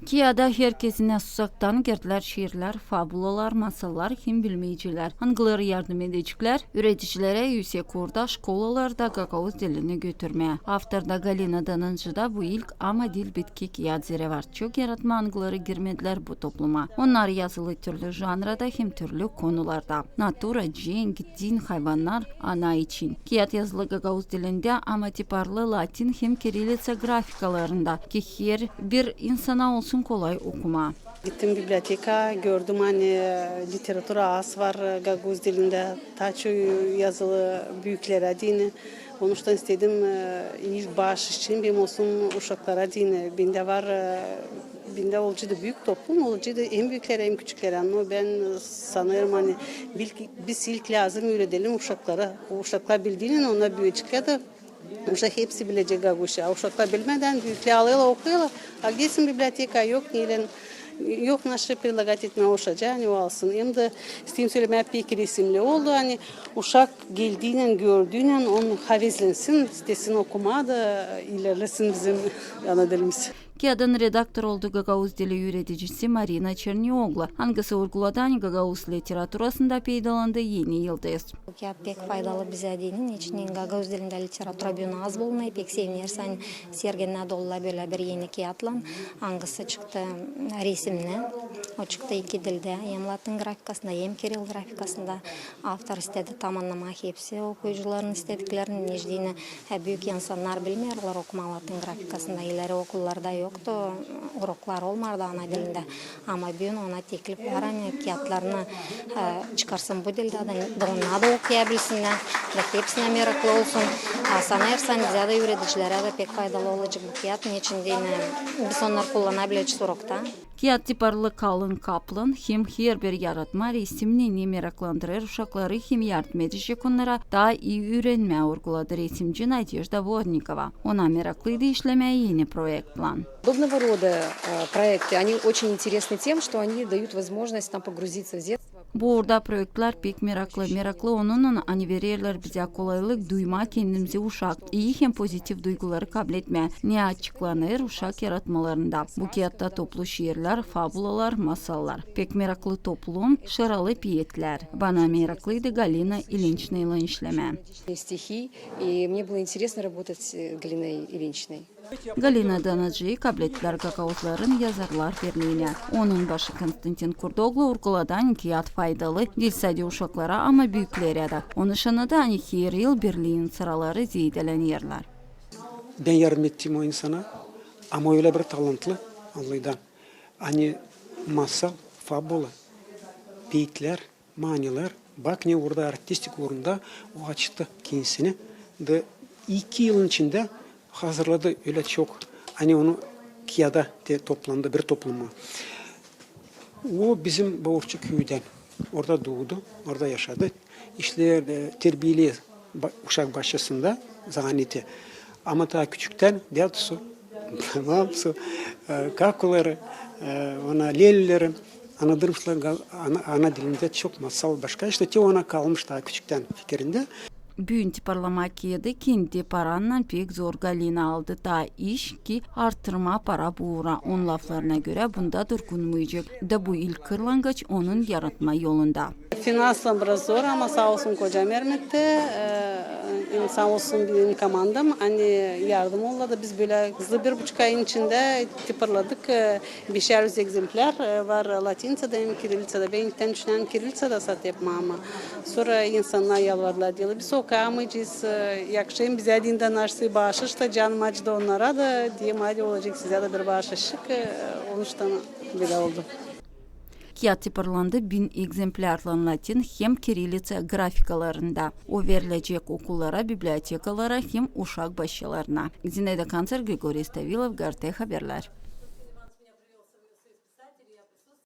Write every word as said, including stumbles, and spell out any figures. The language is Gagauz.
Kiyada herkezinä susaktan girdilär şiirlär, fabulalar, masallar hem bilmecilär, angıları yardım edeceklär üüredicilerä üüsek uurda şkolalarda gagauz dilini götürmää. Avtorda Galina Danıcıda bu ilk, ama diil bitki kiyat zerä var çok yaratma, angıları girmedilär bu topluma. Onnar yazılı türlü janrada hem türlü konularda: natura, cenk, din, hayvannar, ana için. Kiyat yazılı gagauz dilindä, ama tiparlı latin hem kirilliţa grafikalarında, ki herbir insana olsun kolay okumaa. Gittim bibliotekaya, gördüm, ani literatura az var gagauz dilindä, taa çok yazılı büüklerä deyni. Onuştan istedim, e, ilk baaş için benim olsun uşaklara deyni. Bendä var, e, bendä olaceydı büük toplum, olaceydı hem büüklerä, hem küçüklerä. Ama bän sanêrım, ani biz ilk lääzım üüredelim uşaklara. O uşaklar bildiynän, onnar büüyecek dä uşak hepsi bilecek gagauzça. A uşaklar bilmedän, büüklär alêrlar, okuyêrlar. A gitsin bibliotekaya, yok neylän, yok naşı predlagat etmää uşaca, ani o alsın. Hem dä isteerim sölemää, pek resimli oldu, ani uşak geldiynän, gördüynän, on havezlensin, istesin okumaa da ilerlesin bizim ana dilimiz. Kiyadın redaktor oldu gagauz dili üüredicisi Marina Çernioglu, angısı urguladı, ani gagauz literaturasında peydalandı eni yıldız. Bu kiyat pek faydalı bizä deyni, neçin gagauz dilindä literatura büün az bulunêr, pek sevinersän Sergendä dolular bölä bir eni kiyatlan, angısı çıktı resimnä. O çıktı iki dildä, hem latın grafikasında, hem kiril grafikasında. Avtor istedi tam annamaa hepsi okuyucuların istediklerini, neçin deyni, e, büük insannar bilmeerlär okumaa latın grafikasında, ileri okullarda yoktu, uroklar olmardı ana dilindä. Ama büün ona teklif var, ani kiyatlarını, e, çıkarsın bu dildä dä, da onnar da okuyabilsinnär, da hepsinä meraklı olsun. A, sanêrsam, bizä dä üüredicilerä dä pek faydalı olacek bu kiyat, neçin deyni, biz onnarı kullanabilecez urokta. Kiyat tiparlı kalın kaplan hem herbir yaratma resimnän meraklandırêr uşakları hem yardım edecek onnara taa ii üürenmää, urguladı resimci Nadejda Vodnikova. Ona meraklıydı işlemää eni proektlan. Подобного рода, э, проекты, они очень интересны тем, что они дают возможность нам погрузиться в детство. Bu uurda proektlär pek meraklı. Meraklı onunnan, ani vererlär bizä kolaylık duymaa kendimizi uşak, ii hem pozitiv duyguları kabletmää, ne açıklanêr uşak yaratmalarında. Bu kiyatta toplu şiirlär, fabulalar, masallar. Pek meraklı toplum, şaralı peetlär. Bana meraklıydı Galina İlinçnaylän işlemää. Стихи, и мне было интересно работать, э, с Галиной Ильиничной. Galina Danıcıyı kablettilär Gagauzların yazarlar birliinä. Onun başı Konstantin Kurdoglu urguladı, ani kiyat faydalı diil sade uşaklara, ama büüklerä dä. Onu şanadı, ani her yıl birliin sıraları zeedelenerlär. Bän yardım ettim o insana, ama ölä bir talantlı, anlaydan. Ani masal, fabula, peetlär, manelär, bak ne uurda, artistik uurunda o açtı kendisini. Da iki yılın içindä hazırladı ölä çok, ani onu kiyada te toplandı bir topluma. O bizim Baurçu küüdän. Orada duudu, orada yaşadı. İşleer, e, terbiyeli ba-, uşak başçasında, zanaati. Ama taa küçüktän dädu su, mamsu, e, kakuları, e, ona lelileri, anadırmışlar gal-, ana, ana dilindä çok masal başka. İştä te ona kalmış taa küçüktän fikirindä. Büün tiparlamaa kiyadı kendi parannan pek zor. Galina aldı taa iş, ki arttırmaa para bu uura. Onun laflarına görä, bunda durgunmayacek. Da bu ilk kırlangaç onun yaratma yolunda. Finanslan biraz zor, ama saa olsun kocam yardım etti. E, saa olsun benim komandam, ani yardım oldular da biz bölä hızlı bir buçuk ayın içindä tiparladık. E, beşär üz egzemplär, e, var latinţada hem kirilliţada. Bän ilktän düşünärdim kirilliţada sat yapmaa, ama sora insannar yalvardılar, deerlär, biz okuyamêêrız, e, yakışêr mı bizä deyni dä naşıy baaşış da, canım acıdı onnara da, deerim, hadi olacek sizä dä bir baaşışık, e, onuştan bölä oldu. Kiyat tiparlandı bin egzemplärlan latin hem kirilliţa grafikalarında. O verilecek okullara, bibliotekalara hem uşak başçalarına. Zinaida Kanţer, Grigoriy Stavilov, GRT Haberlär.